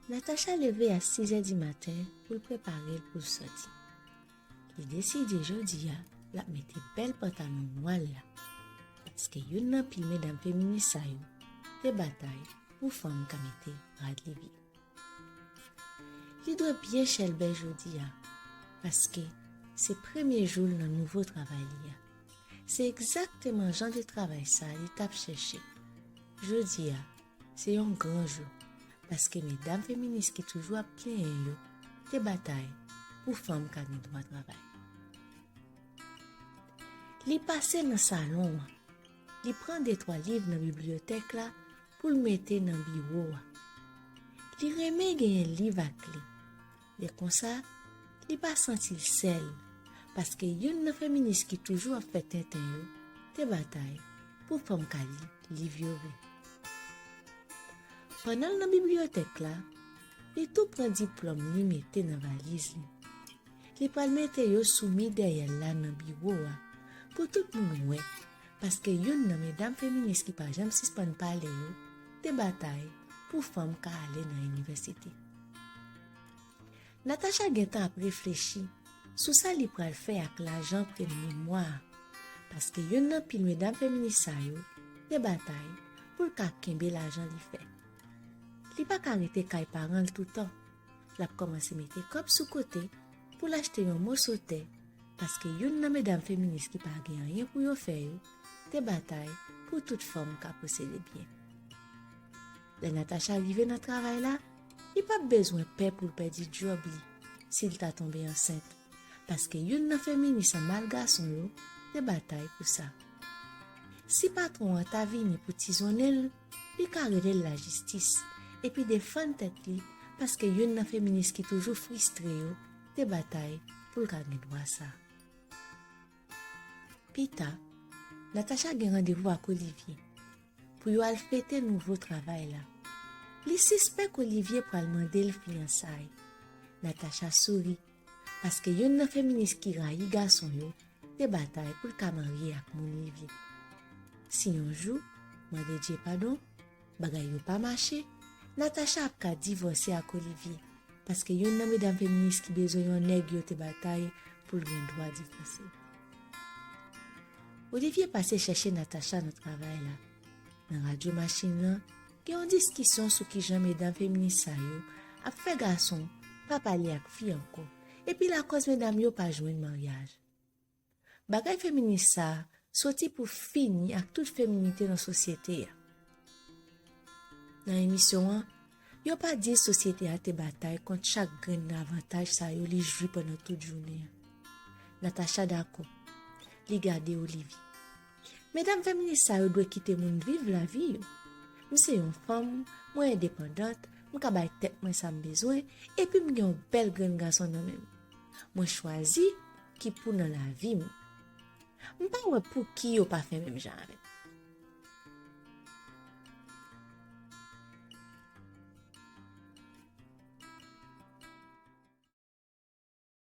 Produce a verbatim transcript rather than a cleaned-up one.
Natacha leve a sizè di maten pou l prepare l pou l sòti. Li deside jodi a l ap mete bèl pantalon nwa l la, paske youn nan pil medam feminis sa yo te batay pou fanm ka mete rad li byen. Li dwe byen chèlbè jodi a, paske se premye jou l nan nouvo travay li a. Se egzakteman jan de travay sa li t ap chèche. Jodi a, se yon gran jou, paske medam feminis ki toujou ap plenyen yo te batay pou fanm ka gen dwa travay. Li pase nan salon an, li pran de twa liv nan bibliyotèk la pou l mete nan biwo a. Li renmen genyen liv ak li. Lè konsa, li pa santi l sèl, paske youn nan feminis ki toujou ap fè tenten yo te batay pou fanm ka li liv yo vre. Pandan l nan bibliyotèk la, li tou pran diplòm li mete nan valiz li. Li pral mete yo sou mi dèyè l la nan biwo a pou tout moun wè, paske youn nan medam feminis ki pa janm sispann pale yo te batay pou fanm ka ale nan inivèsite. Natacha gentan ap reflechi sou sa li pral fè ak lajan premye mwa a, paske youn nan pil medam feminis sa yo te batay pou l ka kenbe lajan li fè. Li pa ka rete kay paran l toutan. L ap kòmanse mete kòb sou kote pou l achte yon moso tè, paske youn nan medam feminis ki pa gen anyen pou yo fè yo te batay pou tout fanm ka posede byen. Lè Natacha rive nan travay la, li p ap bezwen pè pou l pèdi djòb li si l ta tonbe ansent, paske youn nan feminis an mal gason yo te batay pou sa. Si patwon an ta vini pou tizonnen l, li ka rele l lajistis epi defann tèt li, paske youn nan feminis ki toujou fristre yo te batay pou l ka gen dwa sa. Pita, Natacha gen randevou ak Olivye pou yo al fete nouvo travay la. Li sispèk Olivye pral mande l fiyansay. Natacha souri, paske youn nan feminis ki rayi gason yo te batay pou l ka marye ak moun li vle. Si yon jou, mande Dye padon, bagay yo pa mache, Natacha ap ka divòse ak Olivye, paske youn nan medam feminis ki bezwen yon nèg yo te batay pou l gen dwa divòse. Olivye pase chèche Natacha nan travay la. Nan radyo machin nan, gen yon diskisyon sou kijan medam feminis sa yo ap fè gason pa pale ak fi ankò, epi lakòz medam yo pa jwenn maryaj. Bagay feminis sa a soti pou fini ak tout feminite nan sosyete a. Nan emisyon an, yo pa di sosyete a te batay kont chak grenn avantaj sa yo li jwi pandan tout jounen an. Natacha dakò. Li gade Olivye. Medam feminis sa yo dwe kite moun viv lavi yo. M se yon fanm, mwen endepandant, m ka bay tèt mwen sa m bezwen, epi m gen yon bèl grenn gason nan men m. Mwen chwazi ki pou nan lavi m. M pa wè pouki yo pa fè menm jan avè